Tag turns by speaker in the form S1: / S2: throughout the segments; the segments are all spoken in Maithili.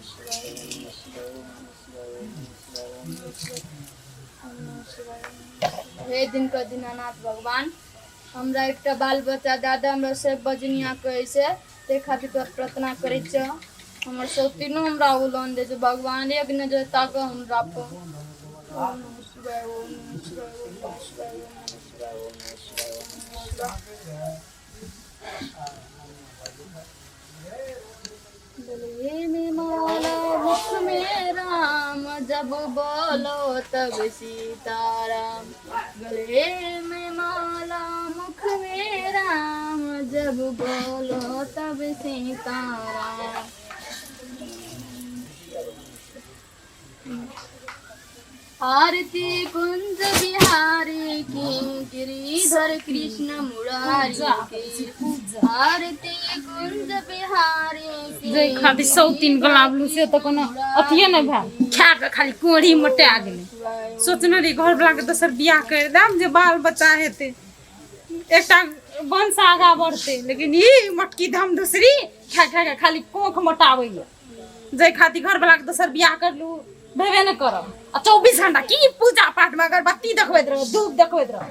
S1: शिवाय ओम नमः शिवाय ओम नमः शिवाय ओम नमः शिवाय ओम नमः शिवाय ओम नमः शिवाय ओम नमः शिवाय। हे दिनकर दीनानाथ भगवान, हमरा एकटा बाल बच्चा दादा हमरा से बजनिया कहै छै, ताहि खातिर तोरा प्रार्थना करै छियौ। हमर सब तीनू हमरा उलन दै छै भगवान, एक नजर ताकऽ हमरा पर। ओम नमः शिवाय ओम नमः शिवाय ओम नमः शिवाय ओम नमः शिवाय ओम नमः शिवाय ओम नमः शिवाय। गले में माला मुख में राम, जब बोलो तब सीताराम। गले में माला मुख में राम, जब बोलो तब सीताराम। आरती कुंज बिहारी की, गिरिधर कृष्ण मुरारी की। आरती कुंज बिहारी की।
S2: जै खातिर सौ तीन गुलाब से तऽ कोनो अथिये नहि भेल, खा कऽ खाली कोढ़ी मोटा गेलै। सोचने रही घरवला के दोसर बियाह करि देब जे बाल बच्चा हेतै, एकटा वंश आगाँ बढ़तै, लेकिन ई मोटकी धम दूसरी खा खा कऽ खाली कोख मोटाबैया। जाहि खातिर घरवला के दोसर बियाह करलू भेबे नहि करब। आ 24 घंटा की पूजा पाठ में अगरबत्ती देखबैत रहो, धूप देखबैत रहो।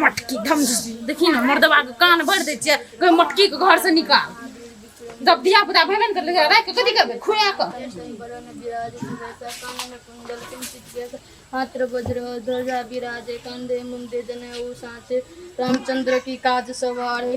S2: मटकी धम देखी ने, मर्दबा के कान भरि दै छियै, कोई मटकी के घर से निकाल। जब धिया पुता भेबे ने करलै, राखि कऽ कथी करबै खुआ कऽ?
S1: हाथ वज्र ध्वजा विराजे, कंधे मुंडे जनेऊ साँचे, रामचंद्र की काज सवारे।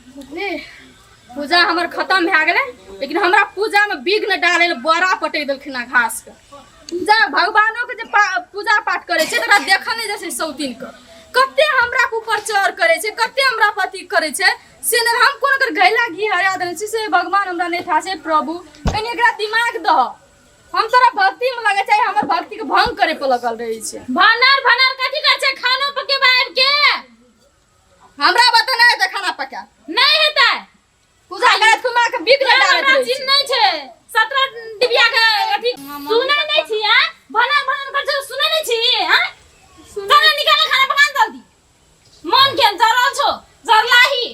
S1: बुझली, पूजा हमर खत्म भए गेलै, लेकिन हमरा पूजामे विघ्न डालै लए बोरा पटकि देलखिन हँ घासके। पूजा भगवानोके जे पूजा पाठ करै छै, तकरा देखल नहि जाइ छै। सौतीनके कते हमरा ऊपर चढ़ करै छै, कते हमरा पर अथी करै छै, से नहि हम कोन ओकर घैला घी हरा देने छी, से भगवान हमरा नहि था छै। प्रभु, कनि एकरा दिमाग दह। हम तोरा भक्ति में लगे छै, हमर भक्ति के भंग करे पर लगल रहै छै।
S2: भनर भनर कथी करै छै? खानो पकेबा आबि के?
S1: हमरा बता, नहि हेतै खाना पका।
S2: नहि हेतै?
S1: पूजा करैत खुमा के बिक
S2: हमरा
S1: डालैत रहै
S2: चिन्ह
S1: छै।
S2: नहि छै 17 डिबिया के अथी सुनै नहि छी? आ भनर भनर कर छै, सुनै नहि छी? आ चल निकाल, खाना पका जल्दी। मन केन जरल छौ जरलाही।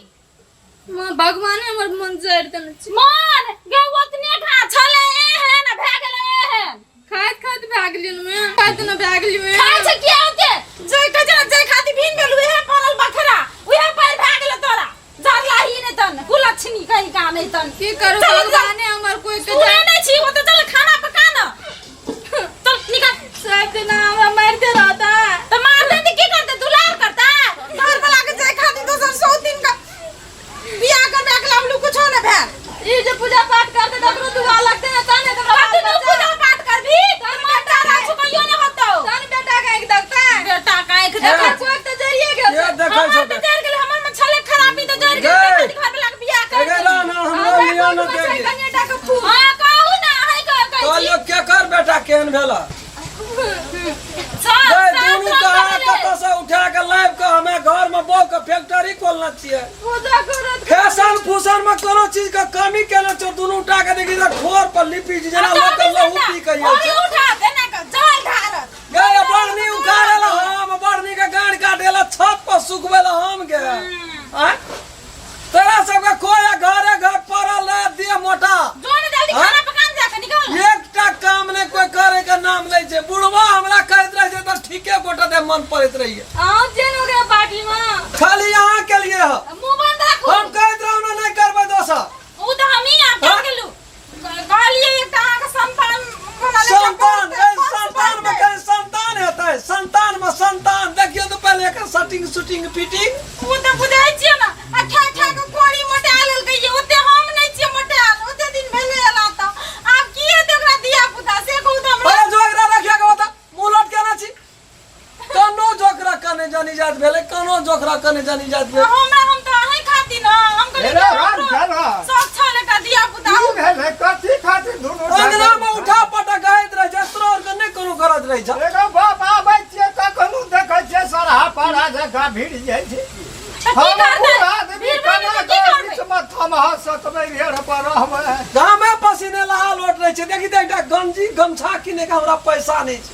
S1: माँ, भगवाने हमर मन जरि देने छै।
S2: मन गे ओतने खा छले एहन आ भए गेलै एहन।
S1: खाइत खाइत भए गेलियै ने, खाइत ने भए गेलियै।
S2: खाइ छै किया ओते? जै कहै छै ने, जै खातिर भीन भेल उहे पड़ल बखरा, उहे पैर भए गेलै तोरा जरलाही। नहि तन कुलक्षणी कहीं का नहि तन।
S1: की करू?
S2: चल, चल।
S1: भगवाने हमर कोई के
S2: सुनै नहि छी ओते। चल खाना पका न, चल निकाल।
S1: सब दिना हमरा मारिते रहता।
S2: तऽ मार देते की करते? दुलार करता घर वाला के। जाय खातिर दोसर सौ दिन का बियाह करबे के लाबलू, कुछो ने भेल।
S1: ई जे पूजा पाठ करते तऽ ओकरो दुआ लगते ने, तहन ने हमरा
S2: कथी
S1: बाल
S2: तू
S1: बच्चा।
S2: पूजा पाठ करबी तऽ बेटा राछु कहियो ने होतौ।
S1: तहन बेटा के आँखि देखते।
S2: बेटा का आँखि
S1: एकर
S2: देखै।
S1: कोइ तऽ जरिए गेल
S3: के
S1: छै।
S3: देखै
S2: हमर
S3: छौ?
S2: तऽ जरि गेल, हमर में छले खराबी तऽ जरि गेल।
S3: गै।
S2: घर वाला के बियाह कर
S3: अरे
S2: देली।
S3: ना हमरो
S1: हमरा
S3: लिअ न
S1: कोइ छै
S3: देगी।
S1: कनिटा के फूल।
S2: हां, कहू ना, है कहै छी।
S3: कहलियौ केकर बेटा केहन भेला?
S2: सब
S3: गै
S2: सब
S3: दुनू
S2: सब
S3: के अहाँ
S2: भेलै।
S3: कतऽ से उठा के लाबि के हमे घर में बहू के फैक्ट्री खोलने छियै।
S1: पूजा करत
S3: फैशन फूशन में कोनो चीज के कमी केने छौ? दुनू उठा के देखी तऽ ठोर पर लिपि छै, जेना लोक के लहू पी के
S2: भोरे
S3: छै।
S2: उठा देना के जल ढारत।
S3: गै बढ़नी उखाड़े ला हम, बढ़नी के गाड़ काटे ला, छत पर सुखबे ला हम गे। आँय? तोरा सबके कोई घरे घर पड़ल रहे देह मोटा।
S2: जो ने जल्दी।
S3: हाँ?
S2: खाना पकान जा के निकाल।
S3: एकटा काम नहि कोई करे के नाम लै छै। बुढ़वा हमरा कहैत रहै छै तऽ ठीके गोटा दे मन पड़ैत रहिए।
S1: अहाँ जे ने ओकरा पार्टी में
S3: खाली अहाँ के लिए है।
S2: मुंह बंद राखू।
S3: हम कहैत रहू ने नहि करबै दोसर।
S2: उ तऽ हमही आब
S3: हाँ?
S2: कर गेलू, कहलिए एकटा अहाँके संतान बना ले।
S3: संतान ए संतान में कहीं संतान हेतै? संतान में संतान देखियौ तऽ पहिले एकर शटिंग सुटिंग फिटिंग।
S2: उ तऽ बुझै छियै ने, आ खा खा के कोड़ी मोटा लेलकै ये। ओते हम नहि छियै मोटायल, ओते दिन भेलै एला तऽ आब की हेतै ओकरा धिया पुता, से कहू तऽ हमरा।
S3: अरे जोगरा रखिया के बता, मुंह लटकेने छी। कोनो जोकरा कने जानी जात भेलै, कोनो जोकरा कने जानी जात भेलै।
S2: हमरा हम तऽ अहीं खातिर न हम कहलियै
S4: भेलै,
S2: कि
S4: राम
S2: हमरो
S4: भेलै।
S2: शौक छल एकटा धिया पुता।
S4: की भेलै? कथी खातिर दुनू
S3: अंगना में उठा पटक गैत रहै छै, तोरा आरके नहि कोनो गरज रहै छै।
S4: एगो बाप आबै छियै तखनो देखै छियै सरहा पर। बड़ा जकाँ भिड़ जाइ छै।
S2: तऽ की
S4: हम
S2: करतै?
S4: बूढ़ आदमी
S2: भीड़
S4: केना
S2: भेलै तऽ की
S4: कऽ
S2: करबै?
S4: बीचमे थमहा सकबै रेढ़ पर रहबै?
S3: गामे पसीने लहा लोट रहै छै। देखी तऽ एकटा गंजी गमछा किने के हमरा पैसा नहि छै।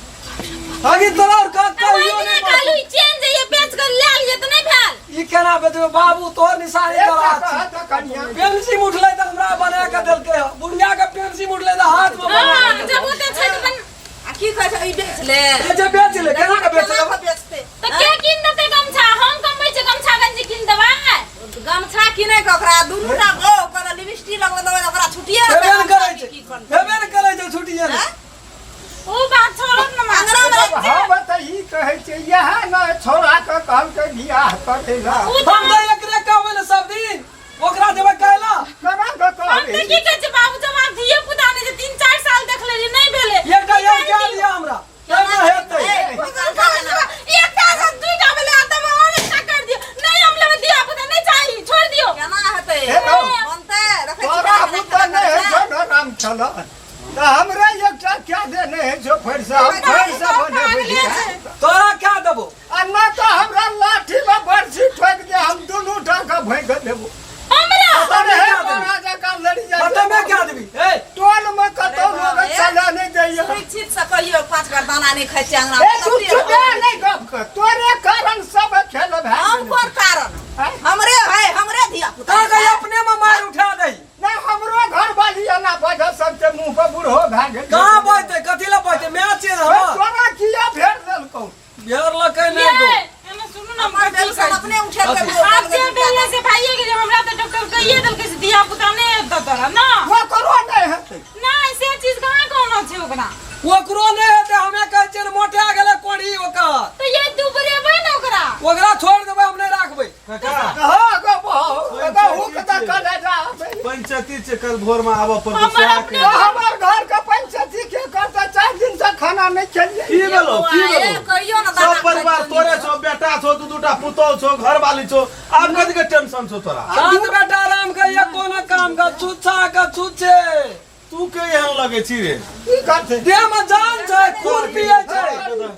S3: अभी तोरा और कह
S2: तऽ ओहि
S3: कहियो
S2: दिना
S3: नहि
S2: कहलहुँ ई चेन जे ये बेच कऽ लए लिअ तऽ नहि भेल।
S3: ई केना बेचबै बाबू? तोहर निशानी
S4: एकटा
S3: करा
S4: कह तऽ कनिया।
S3: पेंसिल उठलै तऽ हमरा बना के देलकै हँ। बुढ़िया के पेंसिल उठलै तऽ हाथ में बना
S2: हँ,
S3: के
S2: जब
S3: देलकै।
S2: ओते छै तऽ बन
S5: आ की कहै छै ई बेच ले?
S3: जे बेच ले, केना के बेच
S5: केना
S3: लेबै?
S5: के बेचतै?
S2: तऽ के कीन देतै गमछा? हम कमबै छियै, गमछा गंजी कीन देबै।
S5: गमछा किनै के ओकरा दुनू टा गो ओकर लिपस्टिक लगबै देबै तऽ ओकरा छुटिए
S3: हेबे
S5: रहतै।
S3: ने करै छै,
S5: की करतै?
S3: हेबे ने करै छै, छुटिए ने।
S5: आँय?
S2: ओ बात छोड़त ने माँ।
S5: अंगना मे
S4: जब हम तऽ ई कहै छियै इएह ने छौड़ा के कहलकै बियाह करै लए।
S2: ओ तऽ
S3: हम तऽ एकरे कहबै ने सब दिन, ओकरा देबै कहला।
S4: केना के
S2: हम तऽ
S4: कहबै?
S2: की कहै छियै बाबू, जब आब धिये पुता नहि छै, 3-4 साल देख लेलियै नहि भेलै।
S3: एकटा यार क्या दिया हमरा केना हेतै?
S2: एकटा से दूटा भेलै, आ तब और एकटा कर दियौ। नहि हम लेबै, धिया पुता नहि चाही, छोड़ि दियौ।
S5: केना हेतै?
S4: हे रौ।
S5: बनतै? देखै छी
S4: तोरा
S5: केना
S4: बुते नहि होइ
S5: केना
S4: छौ ने राम छलन तऽ हमरा एकटा क्या दे नहि होइ छौ फेर से हम फेर से बनेबै बियाह।
S3: तोरा क्या देबो?
S4: आ नहि तऽ हमरा लाठीमे बरछी ठोकि दे, हम दुनू टाके भैंक देबो।
S2: हमरा
S4: अरे हे बड़ा जकाँ लड़ि जाइ छै।
S3: खतमे क्या देबी ए?
S4: टोलमे कतौ लोक चलऽ नहि दैया।
S5: सुरक्षित से कहियो पाँच घर दाना नहि खाइ छै अंगना
S4: ए तू चुपे नहि गप कर, तोरे कारण सब खेल भए
S5: हम
S4: गेलै।
S5: कोन कारण?
S4: आँय?
S5: हमरे है, हमरे धिया पुता।
S3: कहाँ गई अपने में मार उठा दही।
S4: नहि हमरो घर वाली एना बजऽ सबके मुँह पर, बूढ़ो भए गेल।
S3: कहाँ बजतै? कथी लए बजतै? माय छियै
S4: हे,
S3: हमर।
S4: तोरा किया भेट देलकौ?
S3: भेड़ लकै नहि गो।
S2: ये, एने सुनू ने, हम
S5: हमर
S2: कथी
S5: टेंशन
S2: कहै छी।
S5: अपने उठेलकै।
S2: आब जे भेलै से भाइये गेलै। हमरा तऽ डॉक्टर कहिए देलकै से धिया पुता नहि हेतौ तोरा ना।
S4: ओकरो नहि हेतै।
S2: नहि से चीज कहाँ कहना छै ओकरा?
S3: ओकरो नहि हेतै, हमे कहै छियै ने, मोटा गेलै कोढ़ी ओकर।
S2: तऽ ये दुबरेबै ने ओकरा।
S3: ओकरा छोड़ देबै, हम नहि राखबै।
S6: काका।
S4: हँ गो बहु, गो हुक तऽ कले जा।
S6: पंचायती छै कल भोर में आबऽ पड़तौ।
S2: हमर
S6: सएह
S2: अपने
S6: कहि।
S4: हमर घर के पंचायती के करते? 4 दिन से खाना नहीं खेलिए।
S6: की भेलौ, की भेलौ?
S5: कहियो ने
S6: सब
S5: दाना
S6: परिवार
S5: खाइ
S6: तोरे छौ, बेटा छौ, दू दूटा पुतोह छौ, घरवाली छौ, आब कथी के टेंशन छौ तोरा?
S3: सात बेटा राम के ये कोनो काम का छुच्छा के छुच्छे।
S6: तू के एहन लगै छी रे?
S4: की करते?
S3: देह में जान छै, खून पिए छै।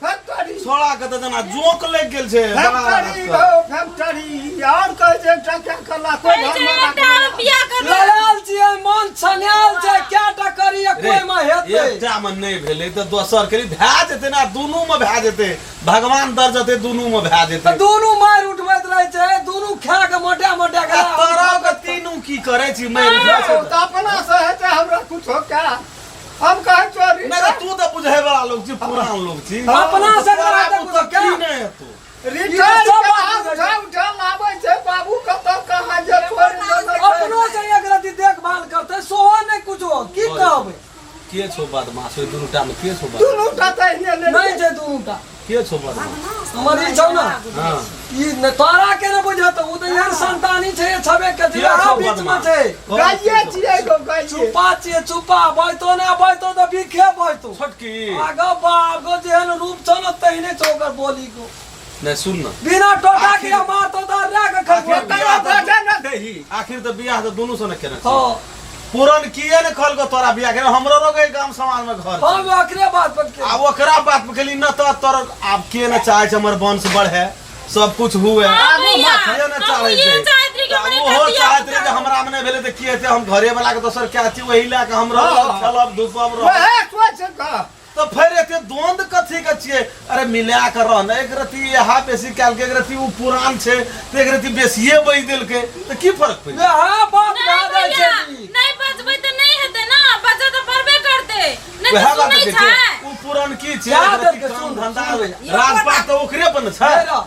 S4: फैक्ट्री
S6: छोड़ा के तऽ जेना जोंक लागि गेल छै बड़ा
S4: फैक्ट्री
S6: रास्ता।
S4: गो फैक्ट्री और कहै छै एकटा क्या कला कोई
S2: कहै
S4: घर
S2: छै
S4: में
S2: एकटा आरो बियाह कर ले।
S3: लड़ाल छियै, मन छनायल छै, क्या टा करिए
S6: रे,
S3: कोई में हेतै?
S6: एकटा मे नहि भेलै तऽ दोसर के भए जेतै ने, दुनू मे भए जेतै, भगवान दर जेतै, दुनू मे भए
S3: तऽ
S6: जेतै।
S3: दुनू मारि उठबैत रहै छै, दुनू खा के मोटा मोटा के।
S6: आ तोरा के तीनू की करै छी मारि उठबै छै
S4: तऽ अपना से हेतै हमरा कुछो क्या? हम कहै छौ
S6: नहि तऽ तू तऽ बुझै वाला लोग छी, पुरान लोग छी।
S3: अपना से
S6: तोरा
S3: करा
S6: बुते
S3: तऽ
S6: की नहि हेतौ?
S4: रिटायर
S3: सब
S4: के
S3: बात
S4: हाथ
S3: बुझै
S4: उठा उठा लाबै छै बाबू, कतऽ कहाँ जे छोड़ि देलकै।
S3: अपनो से एक रति देखभाल करतै सोहो नहि कुछो, की कहबै?
S6: के छौ बदमाश ओहि दुनू टा मे? के छौ बदमाश?
S4: दुनू टा तऽ एहने ले
S3: नहि छै दुनू टा।
S6: के छौ बदमाश?
S3: हमर ई छौ ने।
S6: हाँ।
S3: ई ने तोरा के ने बुझत, उ तऽ एहन संतानी छै छबे के छै,
S6: के
S3: अहाँ
S6: छौ
S3: बीच में
S6: बदमाश?
S3: छै।
S4: गाइए छियै गो गाइए।
S3: चुपा छियै चुपा, बजतो ने बजतो तऽ बिखे बजतो।
S6: छोटकी।
S3: आगो बाप गो, जेहन रूप छौ ने तेहने छौ ओकर बोली गो।
S6: नहि सुन ने,
S3: बिना टोटा के मारतो तऽ रे के खसबो।
S6: आखिर
S4: तोरा बजे न दही।
S6: आखिर तऽ बियाह तऽ दुनू से ने केने छी।
S3: हँ।
S6: पूरन किए ने कहलको तोरा बियाह केने? हमरो रोगे गाम समाज में घर छै।
S3: हम ओकरे बात पर के
S6: आब ओकरा बात पर गेली न तऽ तोर आब के ने चाहे छै हमर वंश बढ़े, सब कुछ हुए?
S2: हाँ भैया,
S6: के ने
S2: हम
S6: चाहे
S2: इहे
S6: छै?
S2: चाहैत रही कि
S6: तऽ
S2: हमर एकटा
S6: ओहो
S2: धिया
S6: चाहैत
S2: पुता
S6: रहे जे हमरा में नहि भेलै तऽ की हेतै, हम घरे वाला के दोसर क्या छी, ओही लए कऽ हम रहब, खेलब धूपब रहब।
S4: वएह सोच कऽ
S6: तऽ फेर एते द्वंद कथी के छियै? अरे मिला के रह ने। एक रति यहाँ बेसी कैलकै, एक रति उ पुरान छै तऽ एक रति बेसिए बजि देलकै तऽ की फर्क पड़ि?
S3: वएह बात
S2: नहि
S3: भए जाइ
S2: भैया,
S3: छै ई।
S2: नहि बजबै तऽ नहि हेतै ने, बजऽ तऽ पड़बे करतै। नहि
S6: वएह
S2: तऽ
S6: बात
S2: सुनै
S6: कहै छै
S2: छै।
S6: उ पुरान की छै,
S3: क्या
S6: एक रति
S3: देलकै?
S6: काम
S3: सुन,
S6: धंधा
S3: सुन भैया।
S6: राजपाट तऽ ओकरे पर ने छै।
S3: हेरा,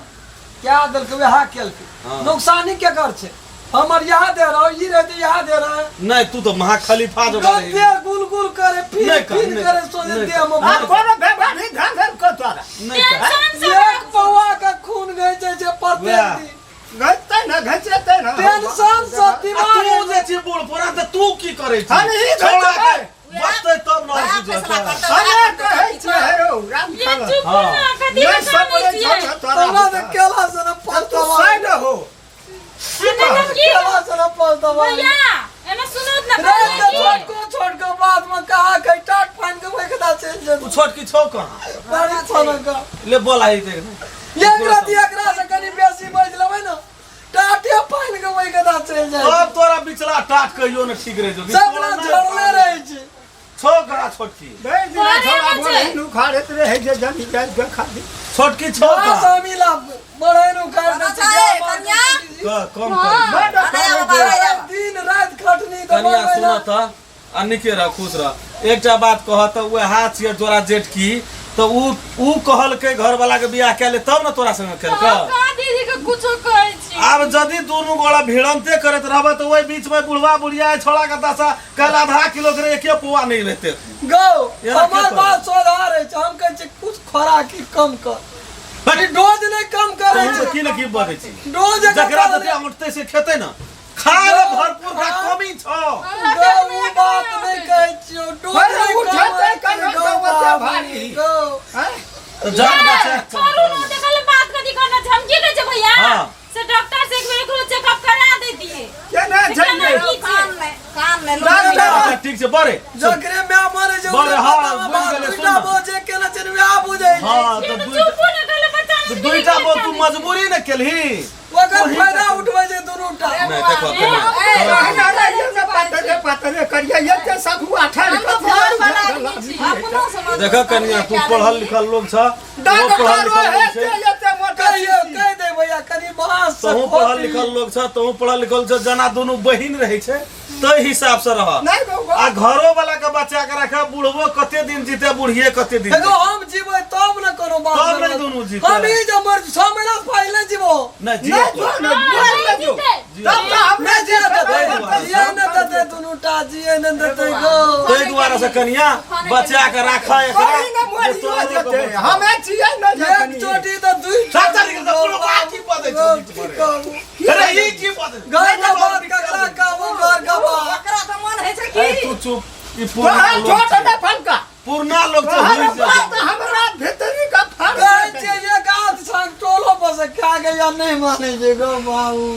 S3: क्या देलकै वएह केलकै।
S6: हाँ।
S3: नुकसानी केकर छै? हमर यहाँ दे रहा ई रहते यहाँ दे रहा है।
S6: नहीं तू तो महा खलीफा जो रही।
S3: गद्दे गुल गुल करे फिर
S6: नहीं कर,
S3: फिर
S6: नहीं
S3: करे
S6: कर,
S3: सोचे
S6: नहीं
S3: देह में
S4: आ
S3: भर।
S4: कोनो व्यवहार ध्यान देल को तोरा?
S6: नहीं कर।
S2: टेंशन से
S3: एक पौआ का खून गई छै प्रत्येक
S6: वएह।
S3: दिन।
S4: घचतै न, घचेतै न।
S3: टेंशन से
S6: आ
S3: दिमाग
S6: तू जे छी बूढ़ पुरान तऽ तू की करै छी?
S4: हम ई
S6: छौड़ा
S4: घचबै।
S6: के बचतै तब ने
S5: वएह
S6: और किछु
S5: फैसला
S6: हेतै।
S5: करतै,
S4: हमे
S5: वएह
S4: कहै
S5: करतै।
S4: छियै हे रौ राम
S2: ये
S4: खाला।
S2: चुप
S6: हाँ।
S2: ना, कथी
S4: नहि
S2: लए
S4: सपरै
S2: कानै छियै?
S4: छौ तोरा
S3: तोरा
S4: बुता।
S3: तऽ केला से ने
S4: तू
S3: पछतावा।
S4: साइड हो।
S2: एना तऽ की
S3: केला से ने पछतावा।
S2: भैया, एना सुनत ना
S3: रात के
S2: कहलियै की?
S3: छोटको छोटको बात में कहा कहीं टाट फाइन के बैठता चलि
S6: उ
S3: जेतौ।
S6: छोटकी छौ कहाँ?
S3: बड़ी छनक।
S6: ले बोला ही देख।
S3: एक राति एकरा से कनि बेसी बाजि लेबै ने टाटे पानि के ओहि गदा चलि जाइ
S6: तब तोरा बिचला टाट कहियो ने ठीक रहे छौ
S3: सब ना झड़ले रहै छै
S6: छौ करा छोटकी
S4: भरि दिना
S2: अरे
S4: छोड़ा
S2: बच्चे।
S4: बोले उखाड़ैत रहै छै जनी जाति के खाली
S6: छोटकी छौ
S3: बड़ा
S6: का
S3: सामी ला बढ़ै उखाड़ दै छै
S5: बताए, कन्या।
S6: कम कर
S4: बड
S5: अरे
S4: उखाड़ै
S5: बाबा,
S4: छै।
S5: अरे
S3: दिन राति खटनी तऽ
S6: कनिया
S3: बढ़बै
S6: सुन
S3: ना।
S6: तऽ आ निके रह खुश रह एकटा बात कह तऽ वएह छियै तोरा जेठकी तऽ ऊ ऊ कहलकै घरवाला के बियाह कए ले तब ने तोरा संगे केलकै
S1: हम कहाँ दीदी के कुछो कहै छी
S6: आब यदि दुनू गोड़ा भिड़ंते करैत रहबै तऽ ओहि बीच में बुढ़वा बुढ़िया छोड़ा के दशा कल आधा किलो के एके पौआ नहीं रहते
S3: गौ
S6: एना के
S3: हमर
S6: करब?
S3: बात सोधार अछि हम कहै छियै कुछ खोराकी कम कर बाकी डोज नहि कम करै
S6: तू
S3: छै
S6: की ने की बजै छी
S3: डोज एकर
S6: जकरा
S3: बढ़ल
S6: जते उठतै से खेतै ने खा ले भरपूर खा कमी छौ
S3: गौ ई बात नहि कहै छियौ डोज
S4: अरे
S3: नहि कम
S4: उठेतै
S3: होइ छै,
S4: कना
S3: गौ
S4: तऽ ओते
S3: बाबू,
S4: भारी।
S3: गौ
S4: आँय?
S6: तऽ जान बचा
S2: छोड़ू ना देखल बात कथी करना छै हम की कहै छै भैया
S6: हाँ।
S2: से डॉक्टर से एक बेर एकरो चेकअप करा देतिए
S4: केना छै
S2: केना
S4: ये?
S2: की छै
S5: कान नहि कान नहि
S3: डॉक्टर
S6: अच्छा ठीक छै बड़े
S3: जकरे माय मरे छै
S6: बड़े,
S3: ओकरे
S6: हाँ,
S3: पता मे
S6: बुझि
S3: बात
S6: गेलै,
S3: दुइटा
S6: सुन ना।
S3: बजे केना छै वएह बुझै छै
S6: हाँ तऽ
S2: तऽ
S6: दुइटा
S2: चुपो ने कहले बच्चा
S6: तऽ दुइटा बात तू मजबूरी ने केलही
S3: ओकर
S6: ओही
S3: फायदा उठबै छै दुनू टा
S6: नहि देखो कनिया
S4: कहना रहियै ने पातरे पातरे करियै एते सखुआ ठाढ़
S1: हम तऽ घर वाला आदमी छी।
S5: अपनो समझ
S6: देखो कनिया तू पढ़ल लिखल लोग छ तोहू पढ़ल
S4: डॉक्टर
S6: लिखल लोग छै
S4: एते मोटा
S3: कहियो कहि दे भैया कनि बाँस से
S6: तोहू पढ़ल
S3: खोपी।
S6: लिखल लोग छ तोहू पढ़ल लिखल छ जना दुनू बहिन रहै छै ताहि हिसाब से रह
S4: नहि बौआ
S6: आ घरो वाला के बचा के रख बुढ़बो कते दिन जीते बुढ़िए कते दिन
S3: एगो हम जीबै तब ने कोनो बात
S6: तब ने
S3: बनत।
S6: दुनू जीतै।
S3: हम ई जे मर 6 महीना से पहिले जीबो
S6: नहि जियो
S4: नहि
S6: तो।
S4: जो ने मर ने जो तब तऽ हमरा
S3: नहि जिए देतै
S6: ताहि दुआरे
S3: जिए ने देतै दुनू टा जिए ने देतै गो
S6: ताहि दुआरे से कनिया बचा के राख एकरा
S4: कोई ने
S6: जे
S4: मरियो
S6: तोरो के
S4: जेतै
S6: बचतौ।
S4: हमे छियै ने
S3: एक
S4: जखनी
S3: चोटी तऽ दुई
S6: सात तारीख के बुढ़बा की बजै छौ बीच
S3: की
S6: में रे?
S3: कहू
S6: अरे ई की बजै
S3: घर के बात ककरा कहू घर के बात
S5: ओकरा तऽ मन होइ छै
S6: ए
S5: की
S6: तू चुप ई पुरना
S4: तोहर
S6: लोग
S4: छोट
S6: छै।
S4: ने फलका
S6: पुरना लोग छै
S4: तोहर
S6: हुइस
S4: बात
S6: जेतौ।
S4: हमरा भीतरी का फाड़
S3: कहै छियै एक हाथ संग टोलो पर से खा गया नहि मानै छै गो बाबू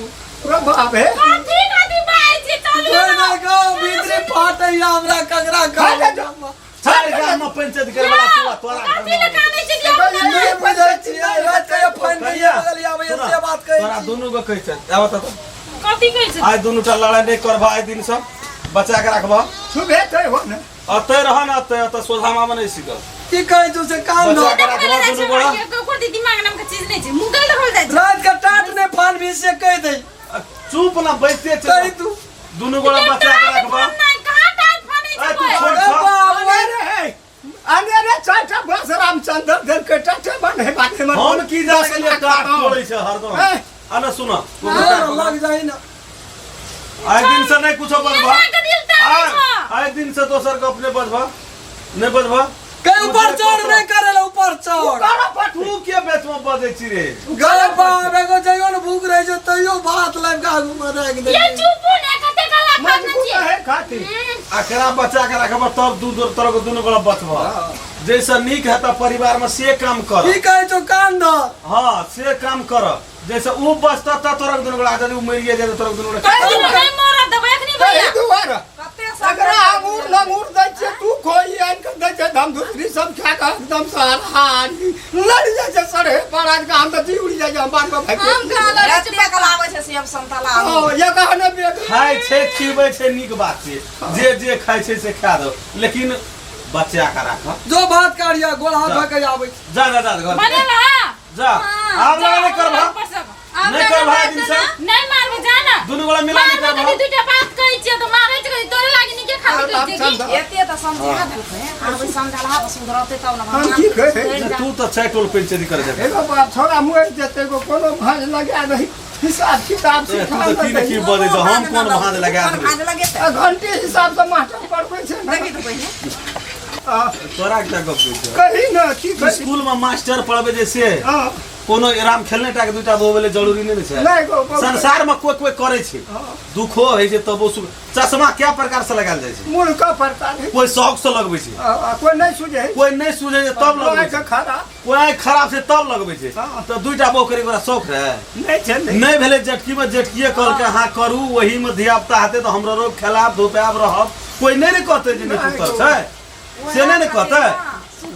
S4: रे बाप हे
S2: कथी कथी बाजै छी चलू
S3: कोइ नहि गो भीतरी फाटैया हमरा ककरा
S4: फाटै
S3: कहू
S6: सारे गाम में पंचायत करे वाला तू आ तोरा
S2: कथी लए कानै छी धिया पुता?
S3: नहि बुझै छियै राति के फाइन के
S6: कनिया,
S3: बगल आबैया
S6: सुना,
S3: से बात कहै
S6: तोरा
S3: छी
S6: दुनू के कहै छै आब तऽ
S2: कथी कहै छै
S6: आइ दुनू टा लड़ाइ नहि करबह आइ दिन से बचा के राखबह
S4: सुबह ते हो ने
S6: अतै रह ने अतै अतै सोझा मामा नहि सीखल
S3: की कहै छौ से कान
S6: बचा
S3: धो
S6: के राखबह दुनू गोड़ा
S2: ओकर दिमाग नाम के चीज नहि छै मुँह देखल जाइ छै
S3: राति के टाट नहि फानबी से कहि दे
S6: चुप ना बैठते छै
S3: कहि तू
S6: दुनू गोड़ा बचा के राखबह
S2: नहि कहाँ टाट फानै
S6: ए,
S2: छै
S6: तू
S2: कोइ?
S6: छोड़
S3: अरे
S6: छह।
S3: बाप रे।
S4: अरे हे अनेरे चारिटा बस रामचंद्र देल के टाटे बने बाटे में
S6: हम की जाने गेलियै टाट तोड़ै छै हरदम
S4: ए।
S6: आ ना सुन
S3: हाँ, लग जाइ ना
S6: आइ दिन से नहि कुछो बजबह
S2: एना के दिल तारै छौ।
S6: आइ दिन से दोसर गप नहि बजबह नहि बजबह
S3: कहीं ऊपर चढ़ नहीं करे ला ऊपर चढ़
S6: तू के बेच में बजै छी रे
S3: गए बाप एगो जइयो ने भूख रहे छै तैयो भात लाबि के आगू में राखि दे
S2: ये चुपू ने कते गला खाना
S4: मजबूत
S2: छियै
S4: है खातिर
S6: एकरा बचा के रखबह तब दू दू तरह के दुनू गोड़ा बचबह जैसे नीक हेतह परिवार में से काम कर
S3: की कहै छौ कान धर
S6: हाँ से काम कर जैसे ऊ बचता तब तोरा के दुनू गोड़ा यदि ऊ मरिए जाए तोरा के दुनू गोड़ा
S2: कहियो नहि मरऽ देबै एखनी भैया
S4: ताहि दुआरे
S5: कते
S4: एकरा अंगूर लंगूर दै छियै तू खोइ आनि कऽ दै छै हम दूसरी सब खा कऽ एकदम से हारी लड़ जाइ छै सड़े पर आनि कऽ हम तऽ जी उड़ि जाइ छै हम बार बार भागि
S1: हम कहाँ लड़ै छी
S5: एतेक लाबै छै सेब संतला
S4: ओ ये कहने बेग
S6: खाइ छै खिबै छै नीक बात छै जे जे खाइ छै से खा दो लेकिन बच्चा के राख
S3: जो भात काढ़िया गोड़ हाथ धो के आबै छै।
S6: जा जा जा घर
S2: बनेला
S6: जा आब लगा नहीं कर भा
S2: ऊपर से।
S1: आब
S6: नहीं कर भाई दिन से
S2: नहीं मारबे जा ना
S6: दुनू गोला मिला नहीं
S2: मारबे
S6: कर
S2: कनी
S6: भा
S2: दुटा बात कहै छियै तऽ मारै छै कनी तोरे लागी नीके खाली कहै छियै की?
S5: एते तऽ समझा देलकै आब समझलहा तऽ सुधरतै तब ने
S4: हम की कहै
S6: तू तऽ चारि टोल पंचायती करे जेबे
S4: एगो बाप छोड़ा मुड़ि जेतै एगो कोनो भाँज लगा दही हिसाब किताब
S6: ए, तू
S4: सिखा
S6: तऽ की ने की
S4: देतै
S6: बजै छौ हम कोन भाँज लगा देबै
S5: भाँज लगेतै
S4: आ घंटे हिसाब से मास्टर पढ़बै छै ने
S5: देखी तऽ पहिने
S4: आ,
S6: तोरा एकटा गप कहै छियौ
S4: कही ने की कही
S6: स्कूल में मास्टर पढ़बै जे से
S4: हँ
S6: कोनो राम खेलने टा के दूटा बो जरूरी नहीं ने छै
S4: नहि गो बहुत-
S6: संसार में कोई कोई करे छै दुखो होइ छै तबो सुख चश्मा क्या प्रकार से लगायल जाइ छै
S4: मूर्ख पड़ता नहीं
S6: कोई शौक से लगबै छै
S4: आ, आ, कोई नहीं सुझे
S6: कोई नहीं सुझे छै तब लगबै
S4: आँखि
S6: छै
S4: खराब
S6: कोई आँखि खराब छै तब लगबै छै
S4: हाँ।
S6: तऽ दूटा बो करे ओकरा शौक रहै
S4: नहीं छै नहीं
S6: नहि भेलै जेठकी में जेठकिए कहलकै हाँ करू ओही में धिया पुता हेतै तऽ हमरो रोग खेलाब धुपाब रहब कोई नहि ने कहतै जे नहि पुतर छै से नहि ने कहतै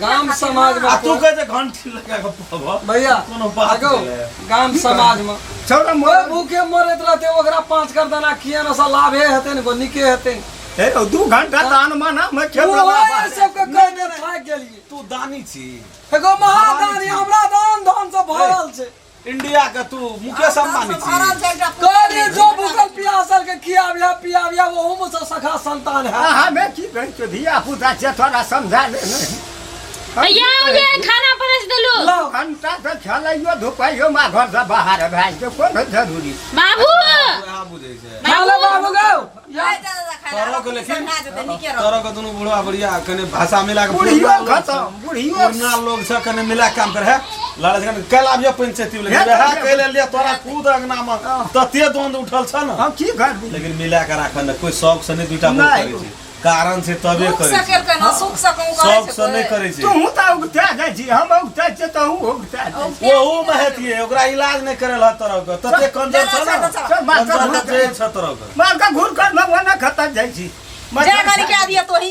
S3: गाम समाज में
S6: आ तू कहै छै घंटी लगा के पब
S3: भैया
S6: कोनो बात
S3: आगो
S6: भेलै।
S3: गाम समाज में
S4: छौड़ा
S3: ओए
S4: मोर
S3: भूखे मरैत रहते ओकरा पांच कर दाना किया न सा लाभे हेतै ने गो नीके हेतै
S4: हे रौ, 2 घंटा दान माना में खेत
S3: ओहे सबके कह दे थाकि गेलियै।
S6: तू दानी छी।
S3: एगो महादानी, हमरा दान धन से भरल छै।
S6: इंडिया के तू मुकेश अंबानी छी?
S5: भरल छै एकटा।
S3: कहलियै जो भूखल पियासल के खियाबिया पियाबिया, ओहू में से सखा संतान है।
S4: हमें की कहै छौ, धिया पुता छै, थोड़ा समझा ले ने।
S1: या ये खाना परस देलू।
S3: लाओ।
S4: घंटा तऽ खेलैयो धुपैयो मा घर से बाहर भए जेतै, कोनो जरूरी।
S1: बाबू।
S6: वएह बुझै छै।
S3: खा ले बाबू गौ।
S6: तोरो के लेकिन
S5: समझा जेतै, नीके रहतै।
S6: तोरो के दुनू बुढ़वा बुढ़िया कने भाषा मिला के
S4: बुढ़ियो खतम, बुढ़ियो।
S6: पुरना लोग से कने मिला के काम करे है लड़ा छै। कने काल्हि आबियो पंचायती में, लेकिन वएह कहि लेलियै तोरा खुद अंगना में तते द्वंद उठल छ ने।
S4: हम की करबी?
S6: लेकिन मिला के राखल ने, कोई शौक से नहीं दूटा मुँह
S4: नहि।
S6: करै छै, कारण छै तबे
S5: दुख
S6: करै
S5: से
S6: छै।
S5: केलकै ने, सुख से कहूँ करै
S6: शौक
S5: छै
S6: से नहि
S5: कोइ।
S6: करै छै।
S4: तूहू तऽ उगता जाइ छी, हम उगता छियै तहूँ उगता जाइ छी।
S6: ओहू में हेतियै, ओकरा इलाज नहि करल ह तोरा के, तते कंजर छ ने।
S4: चल मार
S6: कंजर
S4: के
S6: के जेल छ तोरा के।
S4: मार के घूर कर में ओना खतम जाइ छी।
S5: जा कनी कए दिअ तोही।